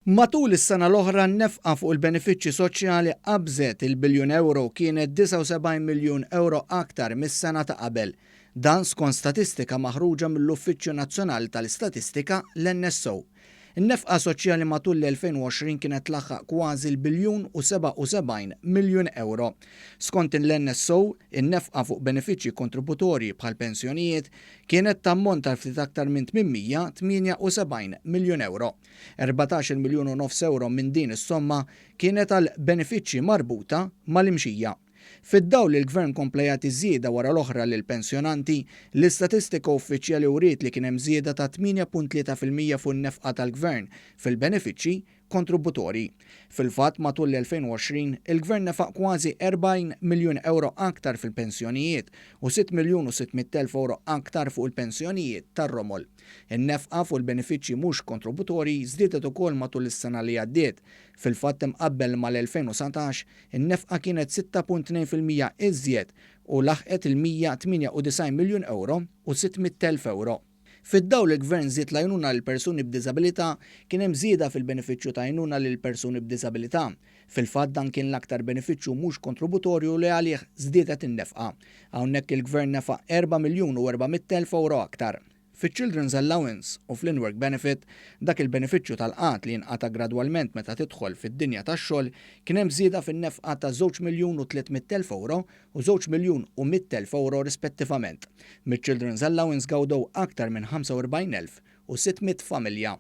Matul is-sena l-oħra n-nefqa fuq il-benefiċċji soċjali qabżet il-biljun ewro u kienet 79 miljun ewro aktar mis-sena ta' qabel. Dan skont statistika maħruġa mill-Uffiċċju Nazzjonali tal-Istatistika, l-NSO. In-nefqa soċjali matul l-2020 kienet tlaħħaq kważi l-biljun u 77 miljun ewro. Skont l-NSO, in-nefqa fuq benefiċċji kontributorji bħal pensjonijiet kienet tammonta għal ftit aktar minn 878 miljun ewro. 14-il miljun u nofs ewro minn din is-somma kienet għal benefiċċji marbuta mal-imxija. Fid-dawl li l-Gvern kompla jagħti żieda wara l-oħra lill-pensjonanti, l-istatistika uffiċjali wriet li kien hemm żieda ta' 8.3% fuq in-nefqa tal-Gvern fil-benefiċċji kontributorji. Fil-fatt, matul l-2020, il-Gvern nefaq kważi 40 miljun ewro aktar fil-pensjonijiet u 6 miljun u 600 elf ewro aktar fuq il-pensjonijiet tar-romol. In-nefqa fuq il-benefiċċji mhux kontributorji żdiedet ukoll matul is-sena li għaddiet. Fil-fatt, imqabbel mal-2019, in-nefqa kienet 6.2% iżjed u laħqet il-198 miljun ewro u 600 elf ewro. Fid-dawl li l-Gvern żied l-għajnuna lil persuni b'diżabilità, kien hemm żieda fil-benefiċċju ta' għajnuna lil persuni b'diżabilità. Fil-fatt dan kien l-aktar benefiċċju mhux kontributorju li għalih żdiedet in-nefqa. Hawnhekk il-Gvern nefaq erba' miljun u 400 elf ewro aktar. Fiċ-Children's Allowance u fl-In-Work Benefit, dak il-benefiċċju tal-qgħad li jinqata' gradwalment meta tidħol fid-dinja tax-xogħol, kien hemm żieda fin-nefqa ta' żewġ miljun u 300 elf ewro u żewġ miljun u 100,000 ewro rispettivament. Miċ-Children's Allowance gawdew aktar minn 45,600 familja.